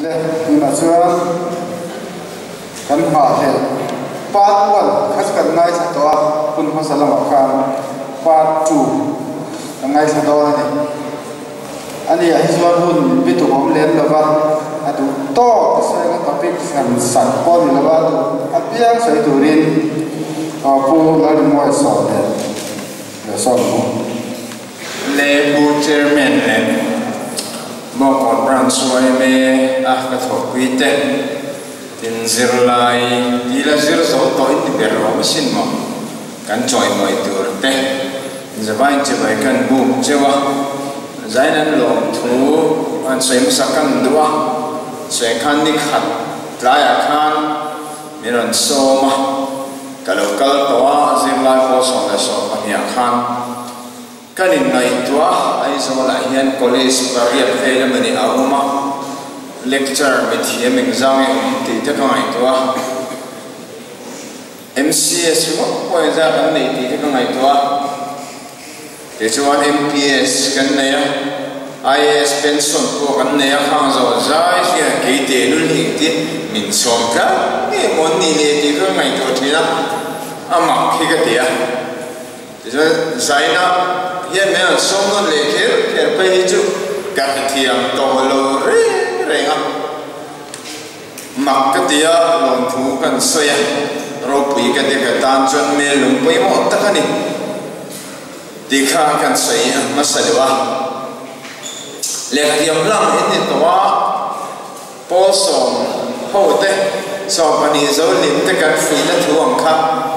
Le, tunah chuan kan nghahhlelh part one kha chu kan ngaithla tawh a, hun hmasa lamah khan part two kan ngaithla dawn a ni. A ni ah hi chuan hun min bituk awm lem lo va, a duh tawk a sawi anga topic hran sak pawh ni lo va, a duh apiang sawi turin Pu Lalrinmawia sawm leh leh sawm mu. Le Pu Chairman leh Bawngkawn Branch yma a ka thawhpui te tin zirlai tila zir zo tawh in ti ber rawh asin maw kan chawimawi tur te Zavain chibai kan buk cheu a, zain an lawm thu an sawi hmasa kan duh a, sawi khan ni khat tlaiah khan min rawn sawm a, ka lo kal tawh a, zirlai pawl 12 ah khan kan inngaihtuah a, Aizawlah hian college pariat vel emawni a awm a, lecture mithiam engzang nge awm tih te ka ngaihtuah a. MCS ringawt pawh engzah kan neih tih te ka ngaihtuah a, tichuan MPS kan nei a, IAS pension pawh kan nei a, khang zawh zai hian kei tehlul engtin min sawm tlat nge maw an nih leh tih kha ka ngaihtuah thin a, a mak hi ka ti a. Tichuan Zaina hian min rawn sawm nawn leh kher kher phei hi chu ka hrethiam tawh lo reng reng a. Mak ka ti a, lawmthu kan sawi a, ropui ka ti ka tan chuan mel lung pawimawh tak a ni tih kha kan sawi hmasa deuh a. Lehkhathiam hlang in ni tawh a, pawl sawm ho te, 12 zo lim te kan fuihna thu ang kha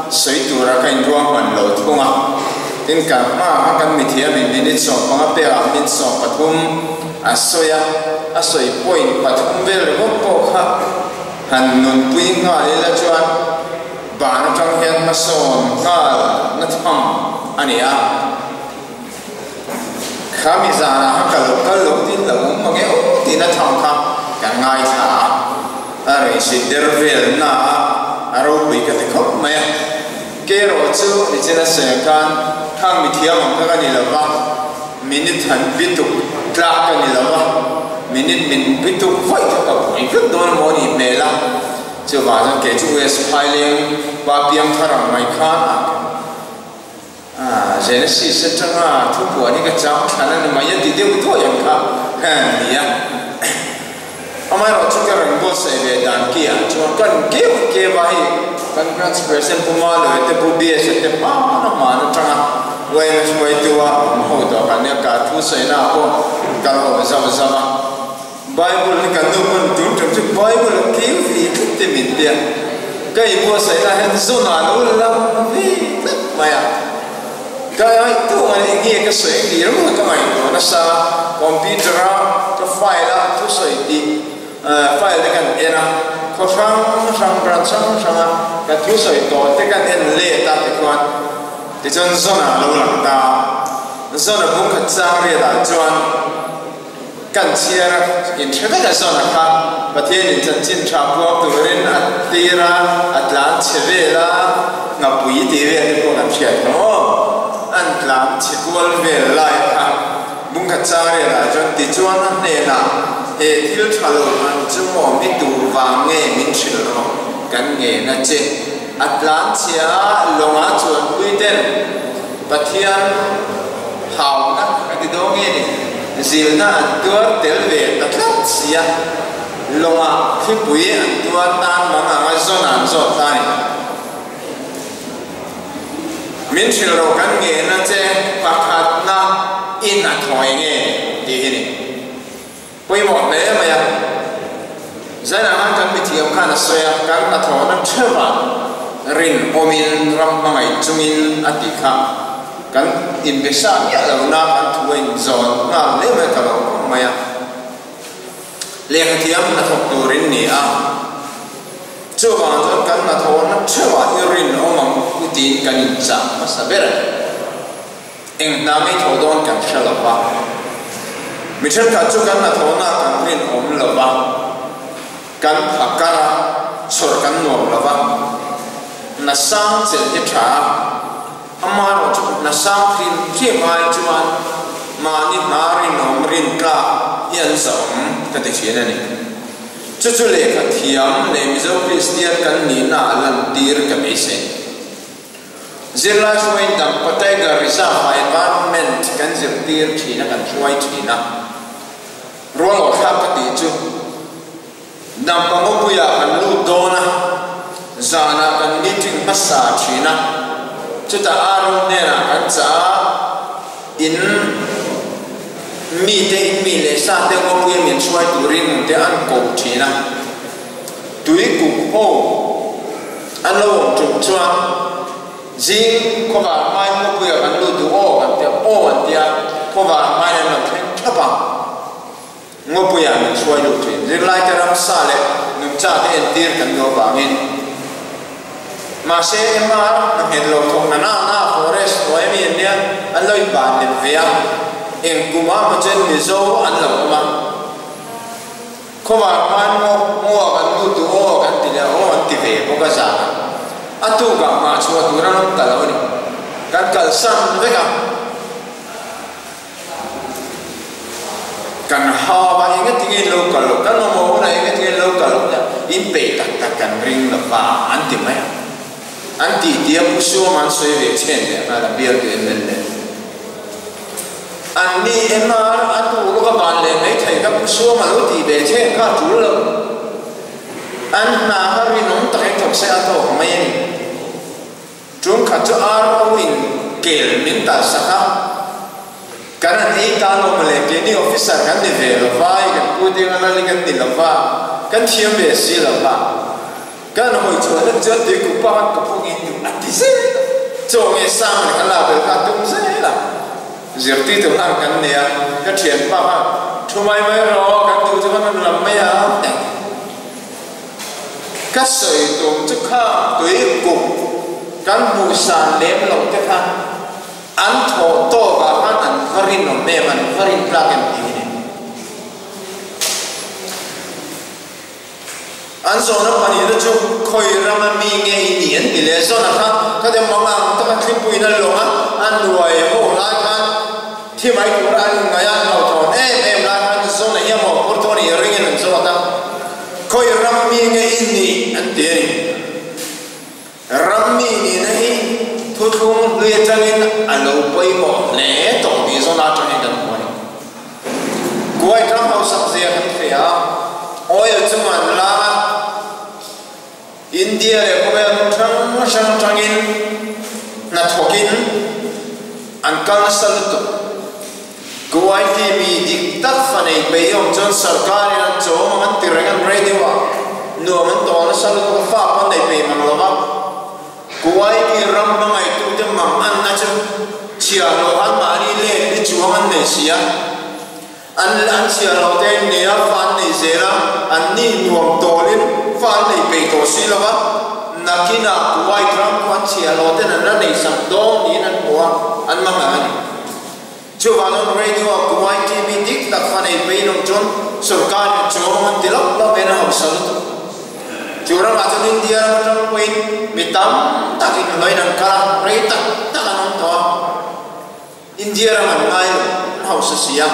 sawi tura ka inruahman lo thung a. Tin, ka hma kha kan mithiamin minute 15 pekah minute 13 a sawi a. A sawi point pathum vel ringawt pawh kha han nunpui nghal ila chuan ban atang hian hmasawn nghal na tham a ni a. Kha mi zanah khan ka lo kal lo tin lo awm mange aw tih na tham kha kan ngaithla a, a rawn der vel na a, a ropui ka ti khawp mai a. Kerawh chu nichin a sawi ang khan khang mithiam ang kha ka ni lo va. Minute han bituk tlak ka ni lo a, minute min bituk vawi kha ka pui vek dawn emaw anih hmel a, chuvang chuan kei chu US phaileng pa piang thar ang mai khan a Genesis atanga thupuan hi ka chang thlan a ni mai a ti deuh duai ang kha ni a. Amaherawh chu ka rawn buatsaih ve dan ki ah chuan kan keu keu a hei kan branch president Pu Maloe te Pu BSA te hmana hman atanga YMA hruaitu a awm ho tawh kan nia ka thu sawina ah pawh kal ho zauh zauh a Bible hi kan nu pawn tun tum chu Bible a keu ve tlat te min tia ka i buatsaihna ah hian zawn ah lo lam ve tlat mai a. Ka ngaihtuah a eng nge ka sawi tih ringawt ka ngaihtuah nasa a, computer a ka file a thusawi tih file te kan en a, khaw hrang hrang branch hrang hrang a ka thusawi tawh te kan en let a tikhuan tichuan Zona a lo lang ta a, Zona bung khat chang riat ah chuan kan chhiar a, in hre vek a Zona kha Pathian in chanchin tha puak turin a tir a, a tlan chhe vel a, nghapui tih vel te pawh kan hriat kha maw? An tlan chhe kual vel lai kha bungkhat chang riatah chuan tichuan a hnenah he thil tha lo an chu maw mi tur vang nge min hrilh rawh kan ngen a che. A tlan chhia a, lawngah chuanpui ten Pathian hauna ka ti dawn nge ni, zilna an tuar tel ve ta tlat si a, lawngah thlipui an tuar tan mang anga zawn an zawt ta ni. Min hrilh ro kan ngehna che pakhatna in a thawi nge tih hi ni. Pawimawh hle mai a. Zainah khan kan mithiam khan a sawi a, kan hnathawhna theuhah rinawmin ram hmangaih chungin a tih kha kan inbe sa miah lo na kan thu a inzawn nghal hle mai ka lo khawp mai a. Lehkhathiam hnathawk turin ni a, chuvang chuan kan hnathawhna theuhah hi rinawm ang u tiin kan inchah hmasa ber a ni. Eng hna ngei thaw dawn kan hre lo va, mi thenkhat chu kan hnathawhna kan rinawm lo va, kan pha kar a, chhawr kan nuam lo va, hna sang chelh hi tha a, amaherawh chu hna sang hrim hrim ai chuan mahni hna rinawm rintlak hi an zahawm ka ti thin a ni. Chu chu lehkha thiam leh Mizo Kristian kan nihna a lantir ka beisei. Zirlai hruaiin Dampa Tiger Reserve-ah environment kan zirtir thin a, kan hruai thin a. Rual awhthlak ka tih chu Dampa ngawpuiah kan lut dawn a, zanah kan meeting hmasa thin a, chutah Aaron hnenah kan chah a, in mite in mi leh sa te ngawpuia min hruai turin ang te an ko thin a. Tui kuk ho an lo awm tum chuan zing khawvar hmain ngawpuia kan lut duh aw kan ti a, aw an ti a, khawvar hmain an lo thleng thap a, ngawpuia min hruai lut thin. Zirlaite ramsa leh nungcha te entir kan duh avangin. Mahse MR hna nghet lo thawk na na na forest hnuai ami an nia an lo inban lem ve a, eng kum ah maw chuan Mizo an lo awm a. Khawvar hman maw maw kan lut duh aw kan ti leh aw an ti ve bawk a zan ah a tuk ah hmah chhuah tur an awm ta lo a ni. Kan kalsan vek a. Kan hau a eng atinge in lo kal loh, kan mamawh hunah eng atinge in lo kal loh nia in peih tak tak kan ring lo va an ti mai a. An tih tia Pu Suama an sawi ve chhen leh nghal a bial tu mla. An ni MR a tu lawk a van leh mai thei kha Pu Suama lo tih ve chhen kha a tul lo. An hna kha rinawm takin thawk se a tawk mai a ni. Tum khat chu RO in kel min talh sak a, kan han ei ta lo mawle, keini officer kan ni ve lo va, i kan pu ding a lal i kan ni lo va, kan thiam ve si lo va, kan hawi chhuah hlek chuan tui kup pa khan ka phung in duh a ti zel a, chaw nge sang leh kan lak bel kha a tum zel a, zirtirtu hlan kan nei a, ka thianpa khan thu mai mai rawh, kan duh chu kan rawn lam mai ang a ti. Ka sawi tum chu kha tui kuk kan hmuh san lem loh te kha an thawh tawk ah khan an va rinawm em, an va rin tlak em tih hi ni. An zawhna pahnihna chu khawi rama mi nge i nih an ti leh zawna kha khatia mangang taka thlipuiin a lawng a, a nuai ho lai khan thi mai tura an inngaih a, hlauhthawn em em lai khan zawna hi a mawhphur thu a nih ringin an zawt a. Khawi ram mi nge i nih an ti a ni. Ram mi nihna hi thuthlung hlui atangin a lo pawimawh hle tawh tih zawn atangin kan hmu a ni. Kuwait ram hausak zia kan hria a, oil chu man la a, India leh khawvel hmun hrang hrang atangin hnathawkin an kal nasa lutuk. Kuwaiti mi dik tak fa nei peih awm chuan sarkarin an chawm ang an ti reng an radio ah nuam an tawl nasa lutuk a fa pawh an nei peih mang lo va. Kuwaiti ram hmangaihtute mang anna chu chhiahhlawh an mahni let ni chuang an nei si a. An an chhiah lo te an nei a, fa an nei zel a, an nih nuam tawlin fa an nei peih tawh si lo va, nakinah Kuwait ram khu an chhiah lo ten an la nei sak dawn niin an hmu a, an mangang a ni. Chuvang chuan radio ah Kuwait TV dik tak fa nei peihin awm chuan sorkarin chawm an ti lawk lawk in a hausa lutuk. Chu ramah chuan India ram atang pawhin mi tam tak inhlawhin an kal a, rei tak tak an awm tawh a. India ram an ngai lo, an hausa si a.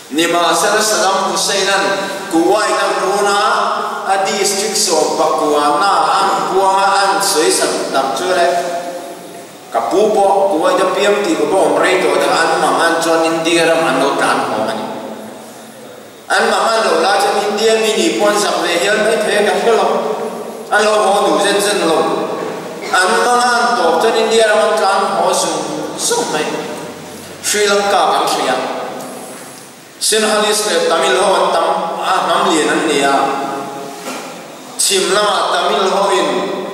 Nimahsela Saddam Hussein-a'n Kuwait a run a, a district 19 na an puang a, an sawi sak tak chu le, ka pu pawh Kuwait a piang tih ka pawh awm rei tawh deuh a, an mangan chuan India ram an lo tlan hawng a ni. An mangan lo lai chuan India mi nih pawh an zak ve hial mai thei a, ka hre lo. An lo haw duh zen zen lo. An mangan tawp chuan India ram an tlan haw zung zung mai. Sri Lanka kan hria. Sinhalese leh Tamil ho an tam a, hnam lian an ni a. Chhim lamah Tamil hoin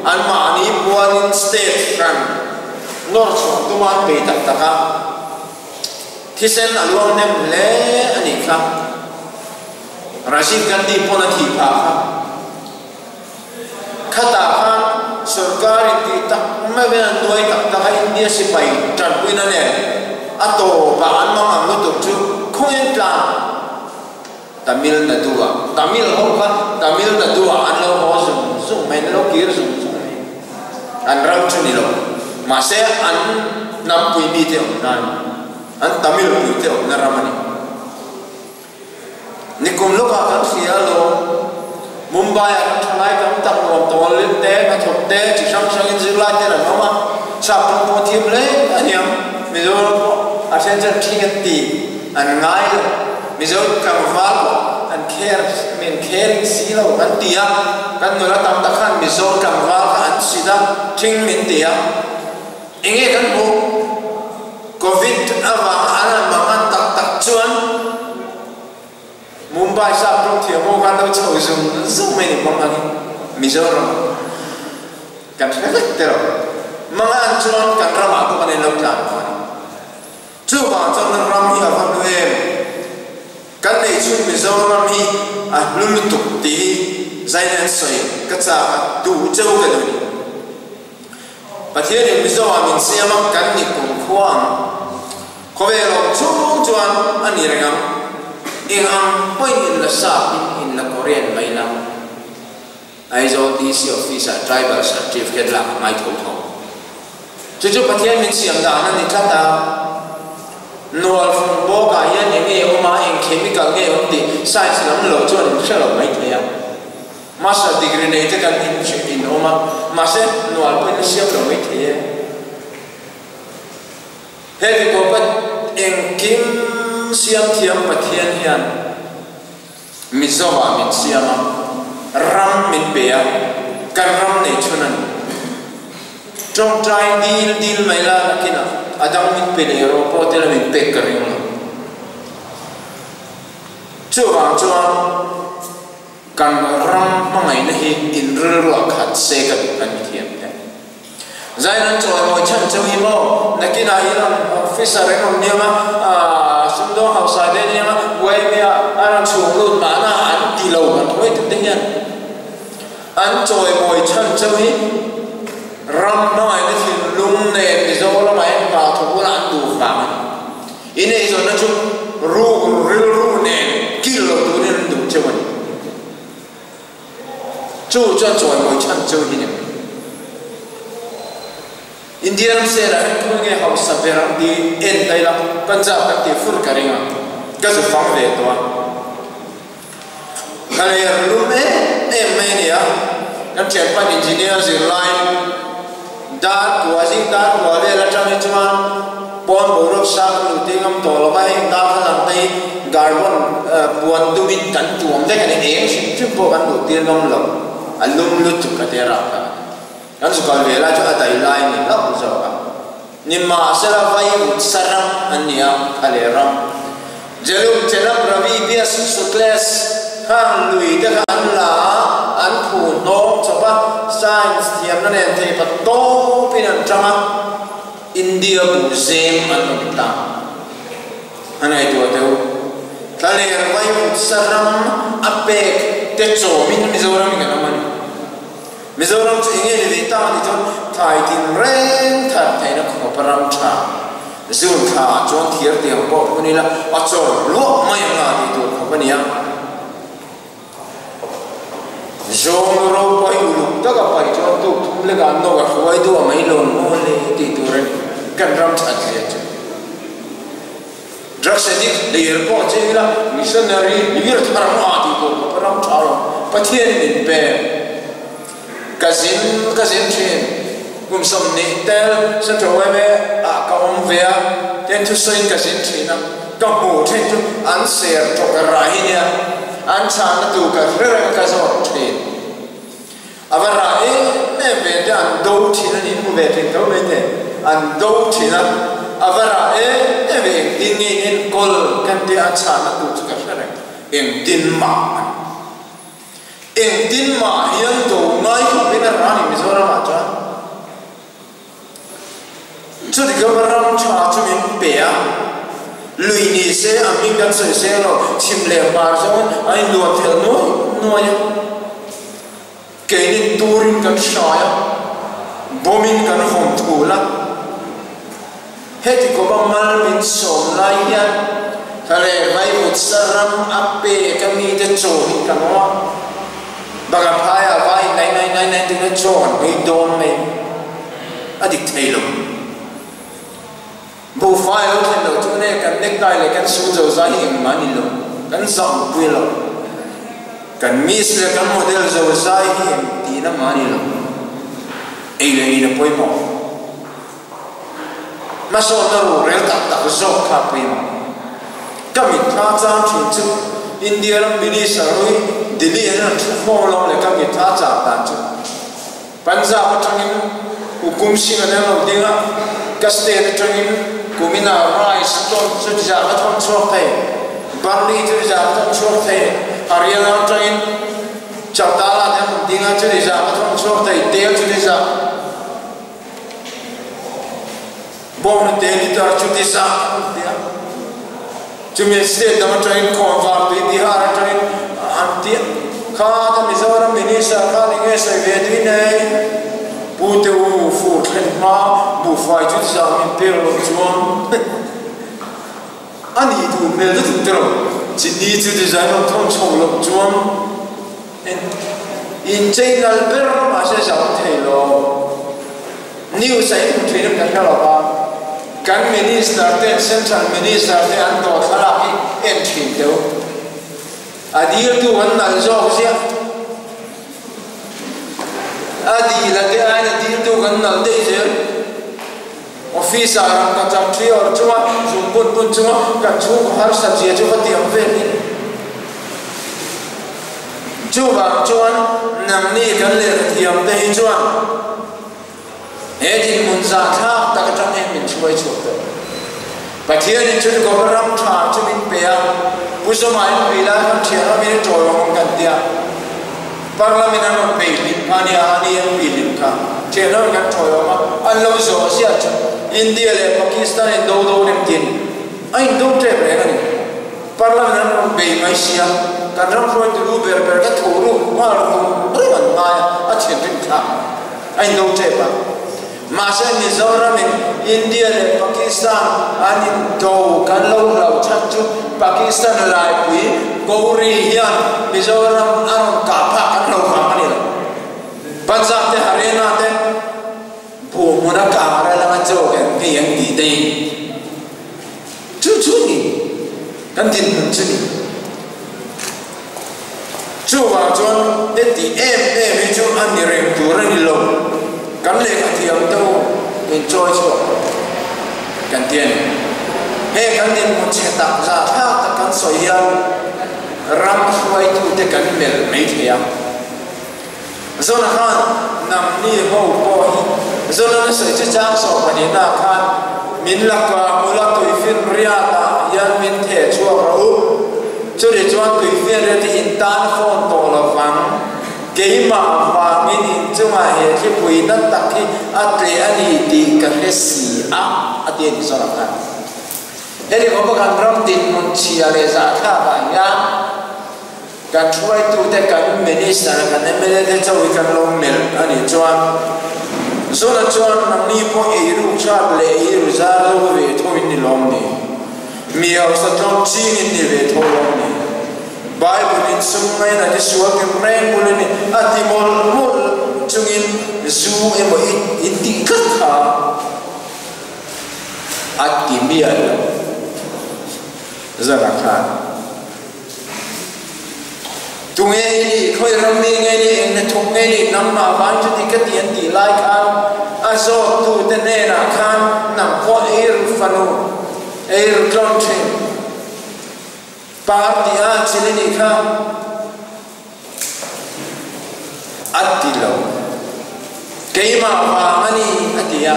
anmahni puanin state hran nawr chhuah tuma an bei tak tak a. Thisen a luang hnem hle a nih kha. Rajiv Gandhi pawn a thih phah kha. Khatah khan sorkar in tih tak meuhin an nuai tak tak a, India sipai tanpuina nen a tawpah an mang ang lutuk chu khawngin tlang Tamil Nadu-ah, Tamil ho kha Tamil Nadu-ah an lo haw zung zung mai, an lo kir zung zung mai. An ram chu ni lo, mahse an hnampui mite awmna a ni, an Tamil puite awmna ram a ni. Nikum lawkah kan hria alawm. Mumbai-ah kan thalai tam tak nuam tawl te, hnathawk te, chi hrang hrangin zirlai te an awm a, sap ṭawng pawh thiam hle a niang. Mizoram pawh a then chuan ṭhing an ti, an ngai lo. Mizo tlangval pawh an care, min caring si lo an ti a, kan nula tam tak khan Mizo tlangval kha an sit a, ṭhing min ti a. Enge kan hmuh? Covid avanga an han mangan tak tak chuan Mumbai sap rawng thiam ho khan lo chho zung zung mai ni mang angin Mizoram kan hre vek te lo. Mangan chuan kan ramah pawh kan inlo tlan lo a ni. Chuvang chuan ram hi a va hlu em? Kan nei chhun Mizoram hi a hlu lutuk tih hi Zaina an sawi ka chak a, duh cheu ka duh ni. Pathianin Mizoah min siam a, kan ni kum khua ang. Khawvel awm chhung chuan a ni reng ang. Eng ang pawhin in la sap in in la Korean mai la. Aizawl DC Office ah Tribal Certificate lak a ngai tho tho. Chu chu Pathian min siam dan a ni tlat a. Nual fung bawkah hian eng nge awm a, eng chemical nge awm tih science lam lo chuan in hre lo mai thei a. Master degree nei te kan in in awm a, mahse nual pawhin a siam lo mai thei e. Heti kawpa engkim siam thiam Pathian hian Mizoah min siam a, ram min pe a, kan ram nei chhun a ni. Tawngtai dil dil mai la nakinah a dang min pe leh rawh pawh tela min pek ka ring lo. Chuvang chuan kan ram hmangaihna hi in rilruah khat se ka duh kan mithiam te. Zain an chawimawi chhan cheu hi maw? Nakinah in rawn officer in rawn niang a, sumdawng hausa te niang a, YMA ah a rawn chhung lut mahna an ti lo kan hruaitu te hian an chawimawi chhan cheu hi ram hmangaihna thinlung nen Mizoramah hian hna thawk hunah an duh vang a ni. In eizawnna chu ruk rilru nen kil lo turin an duh cheu a ni. Chu chuan chawimawi chhan cheu hi ni. India ram sel ah hian khawi nge hausa ber ang ti en ta ila Punjab kan tih fur ka ring a, ka zu fang ve tawh a. Ka ler lum em em mai a ni a, kan thianpa engineer zirlai dar kua zing dar kua vel atang hi chuan pawn boruak sang an luh tih ngam tawh lo va, heng dar kha lang te hi carbon puan dumin kan tuam vek a ni, eng hrim hrim pawh kan luh tir ngam lo, a lum lutuk a tia rak kha. Kan zu kal ve lai chu a dai lai a ni hlauh zawk a. Nimahsela vai ut saram an ni a, a leh ram. Jelum, Chenab, Ravi, Bias, Sutlej khang lui te kha an la a, an phu hnawm chawp a, science thiamna nen theipa tawpin an tang a, India bu zem an awm ta. A ngaihtuah teh u. Thlaler vai ut saram a pek te chawmin Mizoram in kan awm a ni. Mizoram chu enge ni ve ta tih chuan thlai tin reng thar theihna khawp a ram tha. Zun thla ah chuan thiar tiang pawh phun ila a chawr luah mai anga tih tur khawp a ni a. Zawng ropui uluk taka paih chuan tuk thum lek ah an nawk a hruai duah mai lo maw le tih tur a ni. Kan ram that zia chu. Drugs addict hlir pawh che ila missionary hlir thar anga tih tur khawp a ram tha lo. Pathian min pek. Ka zin ka zin thin. Kum 20 tel Central yma ah ka awm ve a, tian thusawiin ka zin thin a, ka hmuh thin chu an ser tawk a rah hi nia, an chhahna tur ka hre reng a ka zawt thin. A va rah em em ve te an do thin a ni, hmu ve thin tho mai thei, an do thin a, a va rah em em ve engtin nge in enkawl kan tia a chhahna tur chu ka hre reng, engtin mah a ni. Engtin mah hian do ngai khawpin a rah a ni Mizoram ah chuan. Chuti kha ram tha chu min pe a, lui ni se a hming kan sawi seng lo, chhim leh hmar zawngin an inluan thelh nuai nuai a, keinin turin kan hrai a, bomb-in kan vawm thul a, heti kawpa mal min sawm lai hian thlaleh vaivutsa ram a pek a mite chaw hi kan awm a, Bakah phaiah vai nai nai nai nai tiin a chaw an ei dawn mai a dik thei lo. Buhfai a lo thlen loh chuan e kan necktie leh kan su zo zai hi engmah a ni lo, kan zam pui lo. Kan miss leh kan model zo zai hi eng tihna mah a ni lo. Ei leh in a pawimawh. Hmasawnna rorel tak tak zawk kha a pawimawh. Ka mitthla chang thin chu India ram minister ho hi Delhi an rawn thu khawm alawm le ka mitthla chang dan chu. Punjab atangin Hukum Singh an lo ding a, ka state atangin kumina rice ton chu zah ka thawn chhuak thei, barley chu zah ka thawn chhuak thei, Haryana atangin Chautala te an rawn ding a, chuti zah ka thawn chhuak thei, tel chuti zah, bawnghnute liter chuti zah an rawn ti a. Chumi state dang atangin khawnvar tui Bihar atangin an ti a, kha ta Mizoram Minister khan enge sawi ve tui nei? Pu te u fur thlen hma buhfai chu zah min pek loh chuan a nih duh hmel lutuk te lo, chini chu design rawn thawn chho loh chuan inchei nal ber mahse zah awm thei lo. News a inhmu thin em kan hre lo va, kan Minister ten Central Minister te an dawt thlalak hi en thin teh u. A diltu an nalh zawk ziah. A dil a te aiin a diltu kan nalh daih zel. Office ah rangkachak thi awrh chunga zung bun bun chunga kan chhungkaw harsat zia chu va ti ang vel hi. Chuvang chuan nangni kan lehkhathiam te hi chuan He dinhmun zahthlak tak atang hian min hruai chhuak tawh. Pathianin chu Goa ram tha chu min pe a, Pu Zuma in pui lai khan thian awmin i tawi awm ang kan tia. Parliament an rawn bei hlim kha ania, ani an pui hlim kha. Thian awmin kan tawi awm a, an lo zawh ziah chu India leh Pakistan in do do rem tin a in do tep reng a ni. Parliament an rawn bei mai sia, kan ram hruaitu lu ber ber ka thu ruk nghal rum reng an ngai a, a thinrim thlak. A indo tep a. Mahse Mizoram in India leh Pakistan an indo kan lo hlauh chhan chu Pakistan laipui Gauri hian Mizoram a rawn kah phah kan hlo vang a ni lo. Punjab te Haryana te buh hmun a kang ral anga chaw kan nghei an tih te in chu chu ni kan dinhmun chu ni. Chuvang chuan heti em em hi chu a ni reng tur a ni lo, kan lehkha thiam te u min chawi chhuak kan ti a ni. Heng kan dinhmun chhe tak zah thlak tak kan sawi hian ram hruaitute kan melh mai thei a. Zona khan nangni ho pawh hi Zona na sawi chu chang sawh pahnihna khan min la kah mula tuifinriat ah hian min theh chhuak rawh u. Chutih chuan tuifinriat hi in tan fawn tawh lo vang. Keimah vangin in chungah he thlipui na tak hi a tleh a ni tih ka hre si a, a ti a ni Zona khan. Heti khawpa kan ram dinhmun chhia leh zahthlak ah hian Kan hruaitute, kan Minister, kan mla te chauh hi kan lo melh a nih chuan Zona chuan nangni pawh eiruk hrat leh eiru zar lo ve tho in ni lawm ni? Mi hausa tlawm ching in ni ve tho lawm ni? Bible in sum ngaina ti sual ti reng bul in a ti mawlh mawlh chungin zu emaw in tih tlat kha a ti miah lo Zona khan. Tunge i nih, khawi ram mi nge nih, eng hnathawk nge nih, nangmah vang chu ti ka ti an tih lai khan a zawttute hnenah khan nang pawh eiru fanu, eiru tlawn thin, party a chil i nih kha a ti lo. Keimah vang a ni a ti a,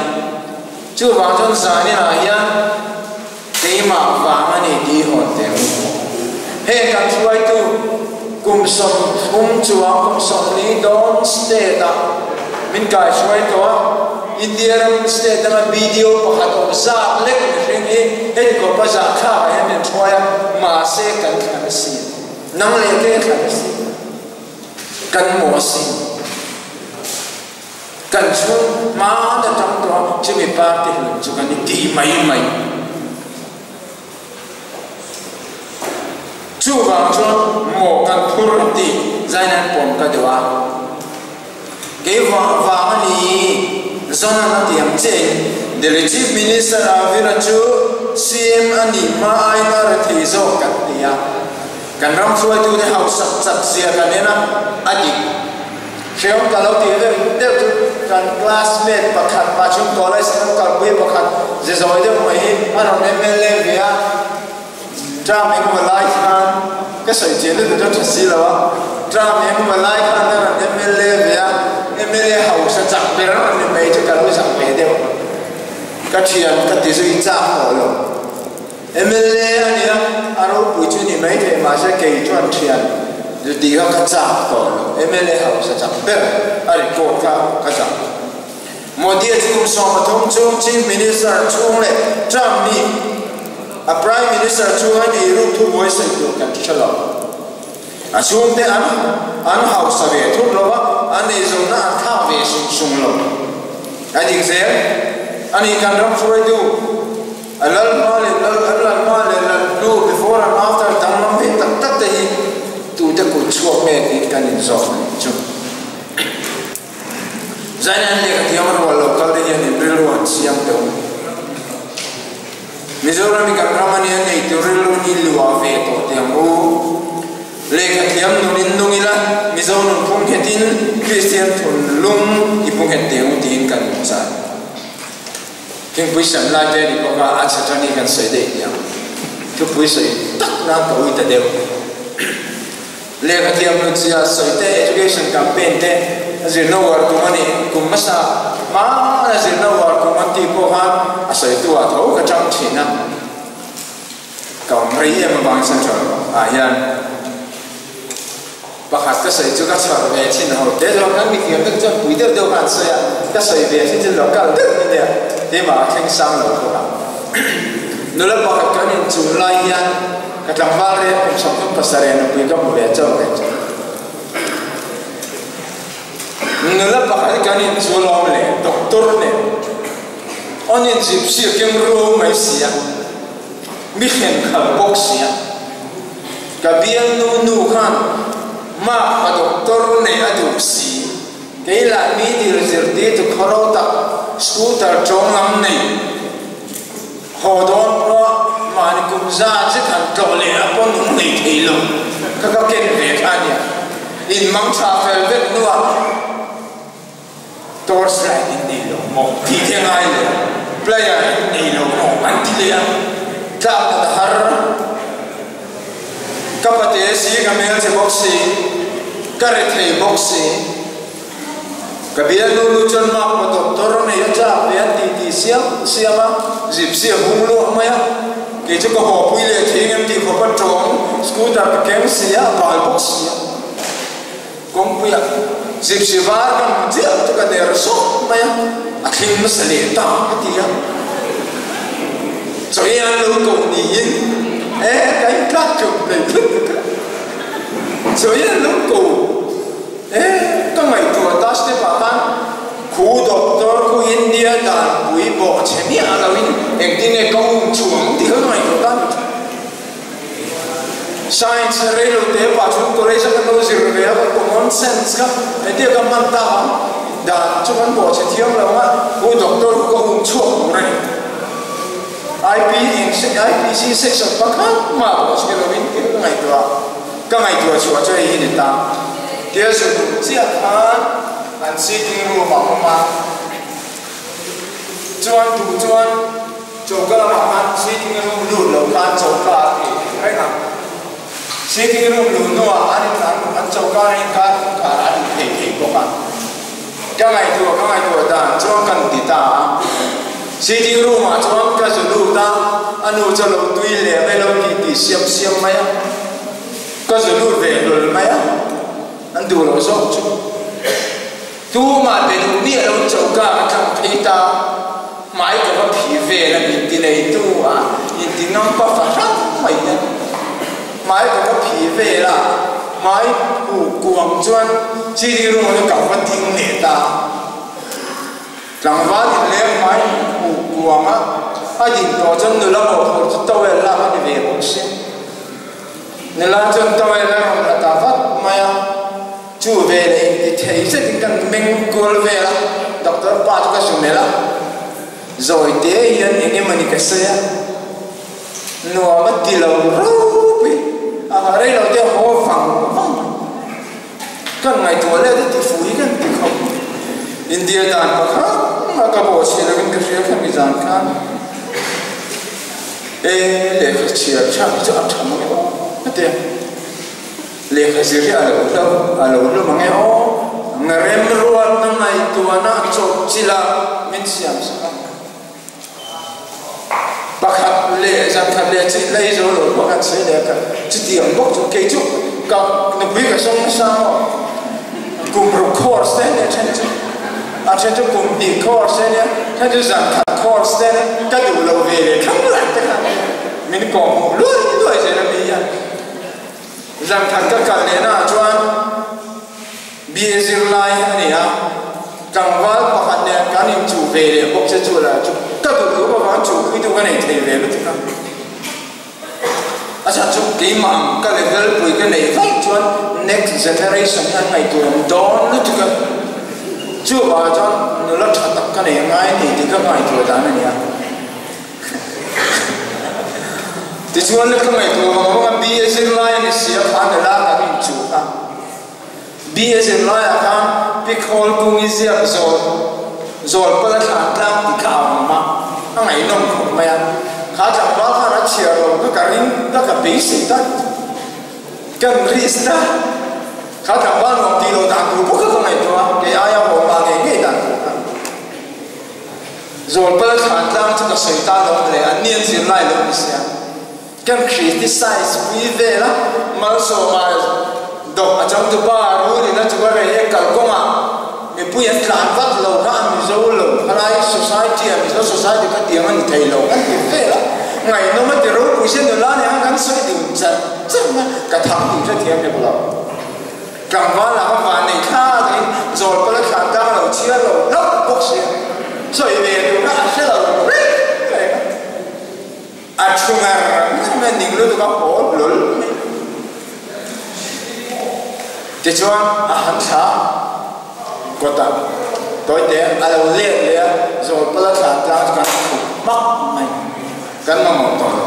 chuvang chuan zaninah hian Keimah vang a ni tih hawn teh u. Heng kan hruaitu kum 30 chuang kum 40 dawn state ah min kaihruai tawh a, India ram state danga BDO pakhat awm zat lek mihring hi heti khawpa zahthlak ah hian min hruai a, mahse kan thlan a si. Nang leh kei thlan a si. Kan maw a si. Kan chhung hma ta tang tawh a, chumi party hlun chu kan i ti mai mai. Chuvang chuan maw kan phur an ti zain an pawm ta deuh a. Kei vang vang a ni Zonan a ti ang chiah in Delhi Chief Minister Avira chu CM a nih hma aiin a rethei zawk kan ti a. Kan ram hruaitute hausak chak zia kan en a, a dik. Hreawm ka lo tih deuh deuh chu kan classmate pakhat Machhung College kan kalpui pakhat ze zawi deuh mai hi a rawn mla ve a, Term engemaw lai khan ka sawi chian lutuk chu a tha si lo a, term engemaw lai khan a rawn mla ve a, mla hausa chak ber a rawn ni mai chu ka lo zak ve deuh. Ka thian ka ti zui chak tawh lo. Mla a nia, a ropui chu ni mai thei mahse kei chuan thian zu tih kha ka chak tawh lo. Mla hausa chak ber a record kha ka zak. Modi-a chu kum 13 chhung Chief Minister chhung leh Trump nih a Prime Minister chhunga ni ruk thubuai sawi tur kan hre lo. A chhungte an an hausa ve thut lo a, an eizawnna an thlak ve sung sung lo. A dik zel a ni kan ram hruaitu a lal hma leh lal an lal hma leh lal hnu before and after danglam ve tak tak te hi tute kut chhuak nge tiin kan inzawk a nih chu. Zaina an lehkha thiam rual lo kal te hian in rilru an siam teuh. Mizoram i kan ram a nia nei tur rilru hi luah ve tawh teh ang u. Lehkha thiam nun in nung ila Mizo nun phung nghet in Kristian thunlung i pu nghet teh ang u tiin kan chah. Thingpui sam lai te a ni bawk a, a chhe tha ni kan sawi daih teh ang. Thupui sawi tak nan ka ui ta deuh. Lehkha thiam hlut zia sawi te, education campaign te a zirna uar kum a nih kum hmasa hmana zirna uar kum an tih pawh khan a sawitu ah tho ka chang thin a. Ka awm rei em avangin central ah hian pakhat ka sawi chu ka chhar ve thin ho te chuan kan mithiam te chuan pui deuh deuh kha an sawi a, ka sawi ve thin chu lo kal deuh ni nia keimah a thleng sang lo bawk a. Nula pakhat kan inchung lai hian Ka tlangval reng kum 37 nupui ka hmu ve chauh ve chu. Nula pakhat kan in chu lawm le doctor nen on in gypsy a keng ru mai sia, mi thlen khal bawk sia. Ka bialnu nu khan mak pa doctor nei a duh si, kei lah mi dil zirtir tu khawro tak scooter tawng lam nei. Haw dawn pawh mahni kum zat zet han tlawh leh a pawn um nei thei lo kha ka ken ve kha a nia. In mang tha fel vek hnuah torch light in nei lo maw tih te ngai leh plier in nei lo maw an ti leh a, tlak nat a har. Ka pate si ka hmelchhe bawk si, ka rethei bawk si. Ka bialnu nu chuan mak maw doctor nei a chak ve an ti ti siam siam a, gypsy a hung luah mai a, kei chu ka haw pui leh thing em tih khawp a tawng scooter ka keng si a, a bal bawk si a, kawngpuiah gypsy var ka hmu chiah chu ka ner sawk mai a, a thling nasa leh ta ka ti a, chaw ei an lo koh niin e ka intlak tluk mai lutuk a, chaw ei an lo ko. E, ka ngaihtuah ta step ah khan khu doctor khu India danpui bawh chhe miah lo in engtin nge ka um chhuang tih kha ka ngaihtuah ta ni. Science rei lo te pah chuan college a kan lo zir ve a ka common sense kha engtin ka hman ta ang dan chu kan bawh chhe thiam lo a khu doctor khu ka um chhuak tur a ni. IP eng IPC section pakhat mah bawh chhe lo in tih kha ka ngaihtuah. Ka ngaihtuah chhuah chu hei hi ni ta. Tia zun chiah khan an sitting room ah awm a, chuan duh chuan choka lamah khan sitting room lut lo khan choka a ti thei reng a. Sitting room luh hnuah an in an an choka an inkar kawngkhar a lut thei thei bawk a. Ka ngaihtuah ka ngaihtuah dan chuan kan ti ta a. Sitting room ah chuan ka zu lut a, a nu chu a lo tui leh mai lo tih tih siam siam mai a. Ka zu lut ve hlawl mai a, an duh loh zawk chu. Tumah be duh miah lo choka ka tlang phei ta, hmai ka va phi vel a min ti nei tu a, in ti ngam pa fahran mai hian hmai ka va phi vel a, hmai huh kuang chuan sitting room ah chuan ka va ding leh ta. Tlangval inleng hmai huh kuang a, a din tawh chuan nula mawhphurh chu towel lak a ni ve bawk si. Nula chuan towel a rawn la ta vat mai a, chu veleh inti thei zetin kan meng kual vel a, doctor pa chu ka su melh a, zawi te hian eng emawni ka sawi a, nuam a ti lo ropui. Rei lo te haw vang vang mai. Kan ngaihtuah leh te tifu hi kan ti khawp. India dan pakhat mah ka bawhchhiah lovin ka hria kha mizan khan e lehkha chhiar tha hi chu a tha mang e aw ka ti a. Lehkha zir hi a lo hlo a lo hlu mang e aw. Remruatna ngaihtuahna chawpchilh a min siam sak a. Pakhat leh zankhat leh chi lei zo lo pawh kan sawi leh ka chutiang bawk chu kei chu ka nupui ka sawng nasa maw kum ruk course te nia then chu a then chu kum hnih course te nia then chu zankhat course te nia ka duh lo ve leh thlang lai te kha min kawm hmuh luai luai zel a mi hian zankhat ka kal leh naah chuan Bia zirlai a ni a, tlangval pakhat nen kan inchuh ve leh bawk che chu lah chu ka duh duh avang chuhpui tu ka nei thei ve lutuk a. A chhan chu keimah ang ka level pui ka neih vaih chuan next generation hi an ngaihtuah awm dawn lutuk a. Chuvangah chuan nula tha tak ka nei ngai a ni tih ka ngaihtuah dan a ni a. Tichuan ka ngaihtuah vang vang a, bia zirlai a ni si a, kha nula kan inchuh a. Bia zirlaiah khan Pi Khawl Kungi ziak zawl zawl pala thlan tlang tih kha a awm a, a ngaihnawm khawp mai a. Kha tlangval khan a chhiar lo kha ka ring ka ka beisei ta kan risk ta. Kha tlangval nuam tih loh dan tur bawk kha ka ngaihtuah a, kei aia haw hma ngei ngei dan tur kha. Zawl pala thlan tlang chu ka sawi ta lo le, an ni an zirlai lo ni sia. Kan criticize pui vel a, Malsawma dawk a changtupa rulin a chu a rei e kalkawngah mipui an tlan vat lo kha a Mizo lo khalai society a Mizo society kha tiang a ni thei lo kan ti vel a, ngaihnawm a ti ropui se nula nen khan kan sawi dun char char a, ka thang tih hrethiam hek lo. Tlangval ah ka van nei thla takin zawl pala thlan tlang lo chhiar lo hlauh bawk si a, sawi ve tur kha a hre lo reng reng a. A thu ngar ngar mai a, ning lutuk a haw hlawl mai. Tichuan a han thla kawt a, tawite a lo let leh a, Zawlpala thlan tlang chu kan khup hmak mai, kan mamawh tawh lo.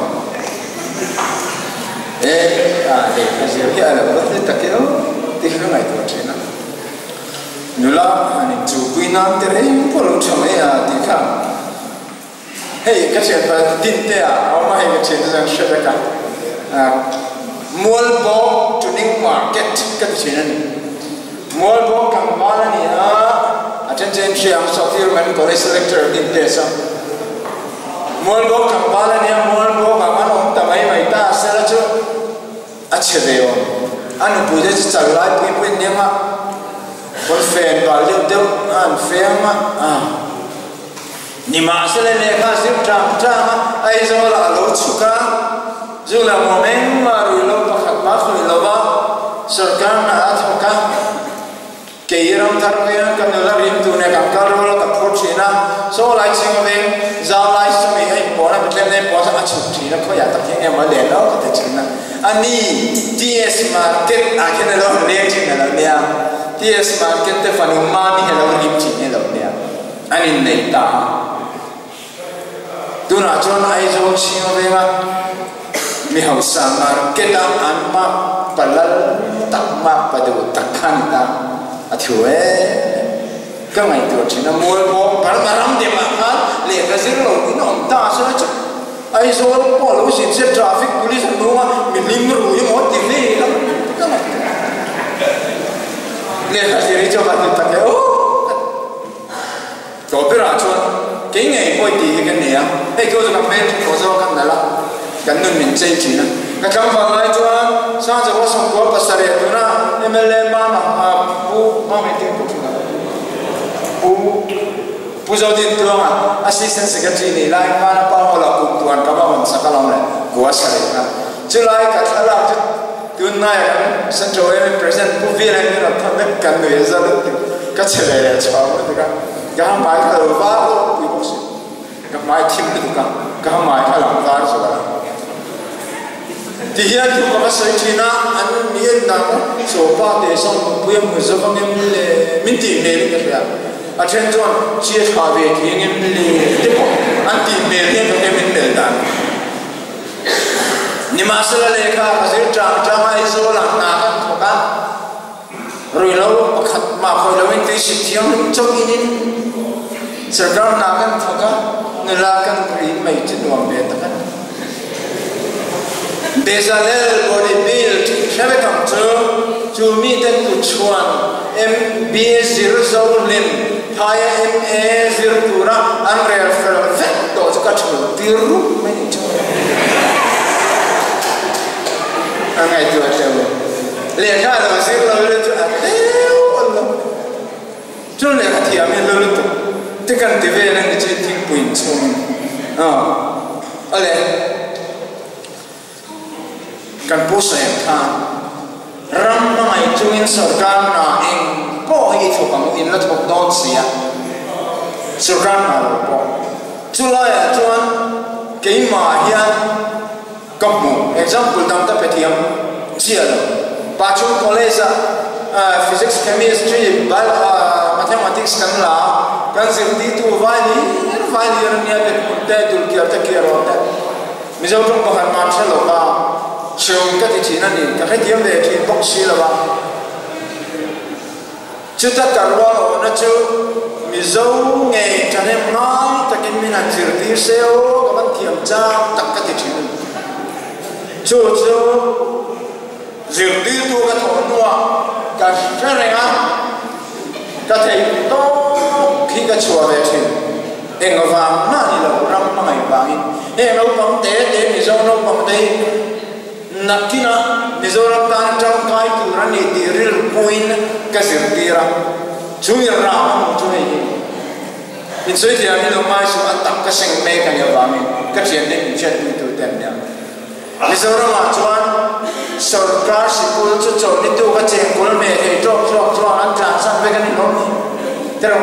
E, a lehkha zir hi a lo va hre tak eo tih ka ngaihtuah thin a. Nula han inchuhpui nan te reng pawh lo tha mai a tih kha. Hei ka thian pa Dinte a awm a, hei ka thian te chuan hre vek a, Mualbawk to New Market ka ti thin a ni. Mualbawk tlangval a ni a, a then chen hria ang Sophia Roman College lecturer Dinte a saw. Mualbawk tlangval a ni a, Mualbawk ah khan awm ta mai mai ta sela chu a chhe ve awm. A nupui te chu chal lai pui pui an ni ang a, kawlfen bal deuh deuh a an feng a, ah. Nimahsela lehkha a zir tang tang a, Aizawlah a lo chhuk a, zu la mawm engmah rui lo pakhat mah hlui lo va, sawrkar hna a thawk a, kei ram thar veng ka nula rim tur nen kan kal rual a ka phur thin a, saw lai chhing a veng zau lai sawmi a inpawn a, Bethlehem leng pawh a chhuk thin a, khawiah tak hian emaw a len lo ka ti thin a, a ni TS Market ah khian a lo han leng thin a lo nia, TS Market te fanu Mami hi a lo rim thin hi a lo nia. An innei ta a. Tunah chuan Aizawl chhing venga mi hausa market a an mak pa lal tak mak pa duh tak kha ni ta a thu e. Ka ngaihtuah thin a, mual bawk Burma ram deuhah khan lehkha zir lo in awm ta sela chu Aizawl pawh lo zin se traffic police an hmung a, mi hlim ru hi maw ti hle ila ka ngaihtuah. Lehkha zir hi chu a va hlu tak e aw. Tawh berah chuan kei ngei pawi tih hi ka nei a, hei chu ka hmel tha tawh zawk a nalh a, kan nun min chei thin a. Ka tlangval lai chuan Sangchawka sawmkua pasarih tuna mla Mama Pu Mama engtin ka thu dah? Pu Pu Zodin Tluanga Assistant Secretary nih lai khan a pa hawla kum tuan ka va hawn sak alawm le kua sarih kha. Chulai ka thlalak chu Tunlai kan Central Women President Pu Vilan hi rawn thawn vek kan nui a za lutuk ka che ve leh chhuak lutuk a, ka hmai kha lo var deuh pui bawk si, ka hmai thim lutuk a, ka hmai kha lang var zual a. Ti hian thu ka va sawi thin a, an mi en dan kha Sawpa te sawng nupui a hmu zo vang em le min tih hmel in ka hria, a then chuan chia tha ve thei ang em le te pawh an tih hmel hian ka hria min mel dan. Nimahsela lehkha ka zir chang chang a, Aizawlah hna kan thawk a, ruihhlo pakhat mah khawih loin tuisik thianghlim chauh inin sawrkar hna kan thawk a, nula kan rin mai chu nuam ve tak a ni. Bezalel body build hre vek ang chu, chu miten tuchhuan MBA zir zo hlim phaia MA zir tura an rel fel vek tawh chu ka thul tir rup mai ni chu. A ngaihtuah teuh lehkha a lo zir lo ila chu a deuh a lo. Chu lehkha thiam hi hlu lutuk te kan ti vel a ni chu thingpui inchhung a le. Kan pu sawi ang khan ram hmangaih chungin sorkar hna eng pawh hi i thawk ang u, in la thawk dawn si a, sorkar hna lo pawh. Chulaiah chuan keimah hian Ka hmu. Example dang ka pe thiam chiah lo. Pachung College ah Physics, Chemistry, Mathematics kan la a, kan zirtirtu vai hlir vai hlir a nia, Bekhmun te, Dulkiar te, Kiarawn te. Mizo tawng pakhat man hre lo va, hreawm ka ti thin a ni. Ka hrethiam ve thin bawk si lo a. Chuta ka rual awhna chu Mizo ngei thahnem ngai takin min han zirtir se aw ka van thiam chak tak ka ti thin a ni. Chu chu zirtirtu ka thawh hnuah ka hre reng a, ka theih tawk hi ka chhuah ve thin. Eng vang mah ni lo ram hmangaih vangin heng naupang te te Mizo naupang te hi Nakinah Mizoram tan tangkai tur a ni tih rilrupuiin ka zirtir a, chu i ram a hmuh chu hei hi min sawi thiam hi lo ngai suh, a tak ka seng mek a nih avangin ka thiante min hriatpui tur te an nia. Mizoramah chuan sawrkar sikul chu chawlhni tuk a chengkawl hmeh thei tawk chhuak chuan an tlansan vek a ni lawm ni? Tiraw?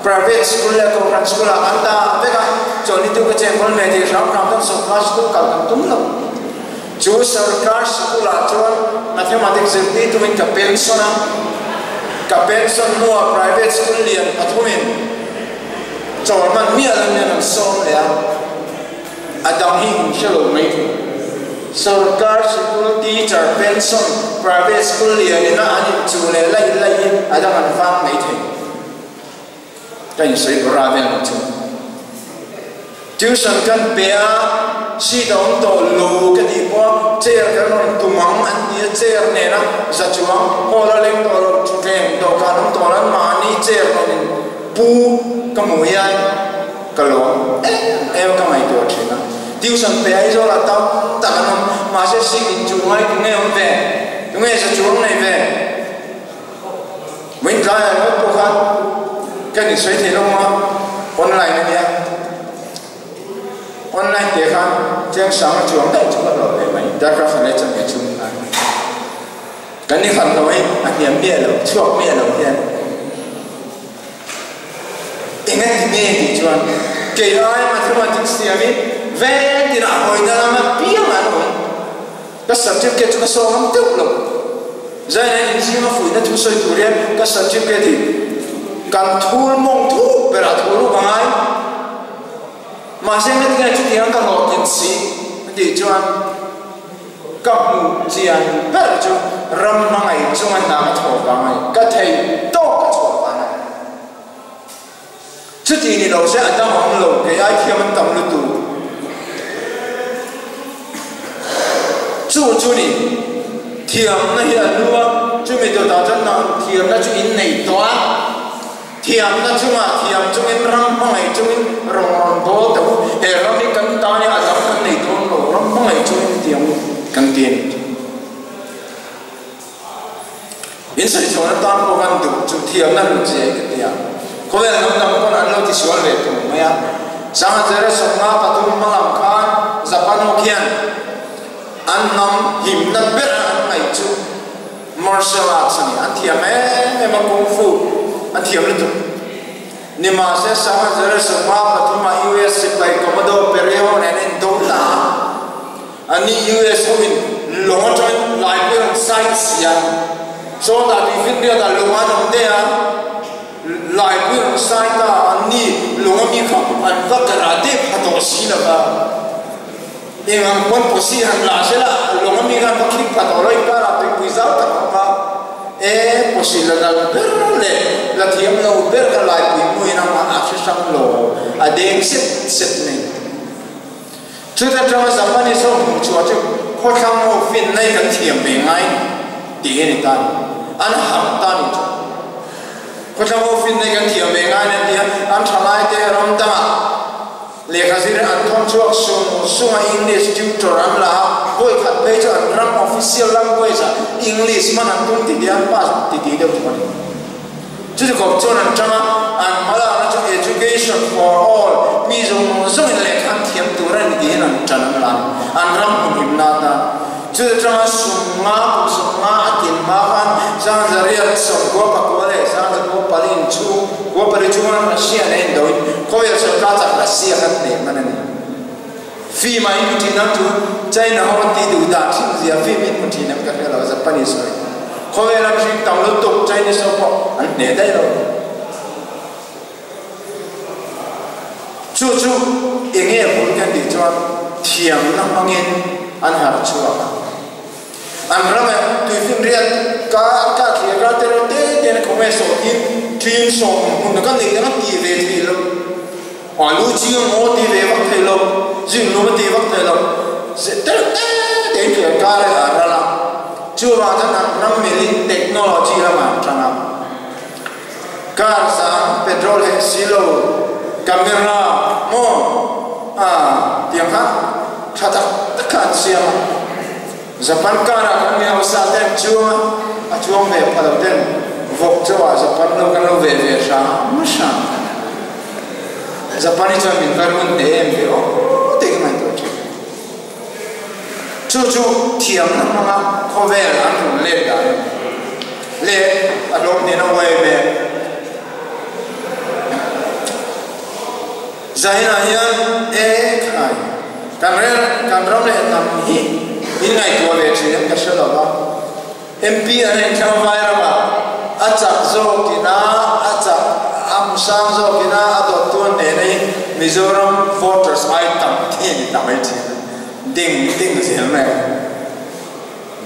Private school leh kohhran school ah an dah vek a, chawlhni tuk a chengkawl hmeh thei hram hram chuan sawrkar school kal kan tum lo. Chu sarkar sikulah chuan mathematics zirtir tumin ka pension a, ka pension hnuah private school lian pathumin chawl hman miah lo hian an sawm leh a, a dang hi in hre lo mai thei. Sarkar sikul teacher pension private school lian ina an inchuh leh laih laih hi a dang an vang mai thei. Ka insawi bawrh a vel ang chu. Tuition kan pe a, seat a awm tawh lo ka tih pawh chair kan rawn tum ang an ti a, chair nena za chuang hall a leng tawh lo, thutthleng dawhkan awm tawh lo an mahni chair rawn in pu ka hmuh hian ka lawm em em ka ngaihtuah thin a. Tuition pe Aizawl ah tam tak an awm, mahse seat inchuh ngai tunge awm ve, tunge za chuang nei ve. Min tlaiah ngawt pawh khan kan insawi thei lo a, online a nia. Online teh khan chiang sang a chuang daih chu ka hlawh ve mai. Darkar khat leh chawhmeh chhung khan kan ni khat lo hi a hniam miah lo, chhuak miah lo hian engati nge tih chuan kei ai mathematics siamin ventinah hawina lama piang an awm. Ka certificate chu ka saw ngam deuh lo. Zaina inzing a fuihna thu sawi tur hian ka certificate hi kan thul mawng thuk berah thul uk a ngai. Mahse ngatinge chutiang ka hlawhtlin si a tih chuan ka hmuh chian ber chu ram hmangaih chunga hna ka thawh vang a ni, ka thei tawk ka chhuah vang a ni. Chuti ni lo se a dang awm lo, kei ai thiam an tam lutuk. Chu chu ni, thiamna hi a hlu a, chumi dawtah chuan nang thiamna chu in nei tawh a, thiamna chungah thiam chungin ram hmangaih chungin rawn rawn bawl teh u, he ram hi kan tan hi a dang kan nei dawn lo, ram hmangaih chungin tiang kan ti a ni. In sawi chhuah atan pawh kan duh chu thiamna hlut che ka ti a, khawvel hnam dang pawn an lo tisual ve tum mai a. Sangha Zere 53 hma lam khan Japan ho khian an hnam himna ber a an ngaih chu martial arts a ni. An thiam em em a, kung fu an thiam lutuk. Nimahse Sangha Zere 53 ah US sipai Commodore Perry ho nen a indo ta a. Ani US ho in lawng atangin lai pawh an sign si a, sawtah tuifinriat ah lawng an awm daih a, lai pawh an sign ta a, anni lawng ami kha an va karah dep pha tawh si lo va. Eng ang pawn posi han la sela lawng ami khan va khing pha tawh lo inkarah tuipui zau tak a awm a. E posi la dal ber leh la thiam lo ber kha laipui hmuin amah a hre hrang lo a deng set set mai. Chuta tanga Japanese ho hmuh chhuah chu khawthlang ho finna hi kan thiam ve ngai tih hi a ni ta a ni. An harh ta a ni chu. Khawthlang ho finna hi kan thiam ve ngai an ti a, an thalai te ram dangah lehkha zir an thawn chhuak sung sung a, English tutor an la a, vawi khat phei chu an ram official language ah English hman an tum titi an pass titi deuh chu a ni. Chuti khawp chuan an tang a, an hmalakna chu Education for All, mi zawng zawngin lehkha an thiam tur a ni tiin an tan an la a ni. An ram humhimna atan. Chuti tanga sumnga kum sumnga a tin hma khan Zangzariat sawmkua pakua leh Zangzakua pali inchhung kua pali chunga Russia nen indoin khawvel sawrkar chak Russia khan hneh hman a ni. Fim ah in hmu thin ang chu China ho an tih duh dah thin zia fim in hmu thin em ka hria lo Japanese ho hi khawvel a mihring tam lutuk Chinese ho pawh an hneh daih lo chu chu enge bul kan tih chuan thiamna hmangin an harh chhuak a an ram ah tuifinriat ka an kah thliar kar te reuh te te in a khawnge sawhthing thin sawm hmun ka neih ang a tih ve theih loh. A lu chiang maw ti ve vak thei lo, zing lum a ti vak thei lo, zeh terh te te in tliar kar a ral a, chuvang chuan an ram milin technology lamah an tang a, car zang petrol heh si lo, camera maw a tiang kha tha tak tak kha an siam a, Japan car ah kan mi hausa te an chuang a, a chuang ve pha lo ten vawk chaw ah Japan lo kan lo ve ve hram hram. Japan hi chuan min va run hle em ve aw tih ka ngaihtuah thin. Chu chu thiamna hmanga khawvel an rawn let dan a ni. Le a hlawm hnena uai ve. Zahinah hian e khai kan rel kan ram leh hnam hi min ngaihtuah ve thin em ka hre lo va. MP an inthlang vai ramah a chak zawkina a chak a hmu sang zawkina a dawttu an nena hi Mizoram voters ai tam thei a ni ta mai thin a, ding ding zel mai ang.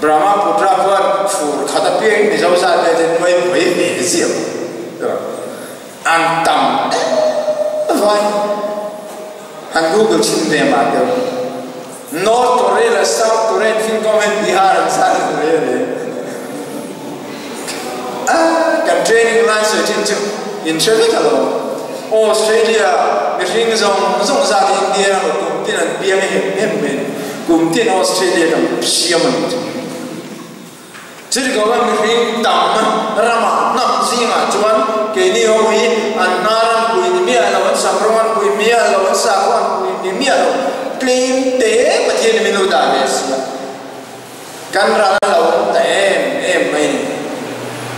Brahmaputra khuan fur khat apiangin Mizo zat te chu nuai pui ve ziah an tam em vai. Han Google chhin ve mah deuh. North Korea leh South Korea in thil comment Bihar an zat lo ve ve. Ah, kan training lai sawi thin chu in hre vek alawm. Australia mihring zawng zawng zat hi India emaw kum tin an piang e hem hem mai ni. Kum tin Australia kan siam a ni chu. Chutih kawngah mihring tam ramah hnam zingah chuan keini ho hi an hnar an pui ni miah lo, an samrawng an pui miah lo, an sakhua an pui ni miah lo, tlem te Pathian in min lo dah ve si a, kan ral a lo awm ta em em mai ni.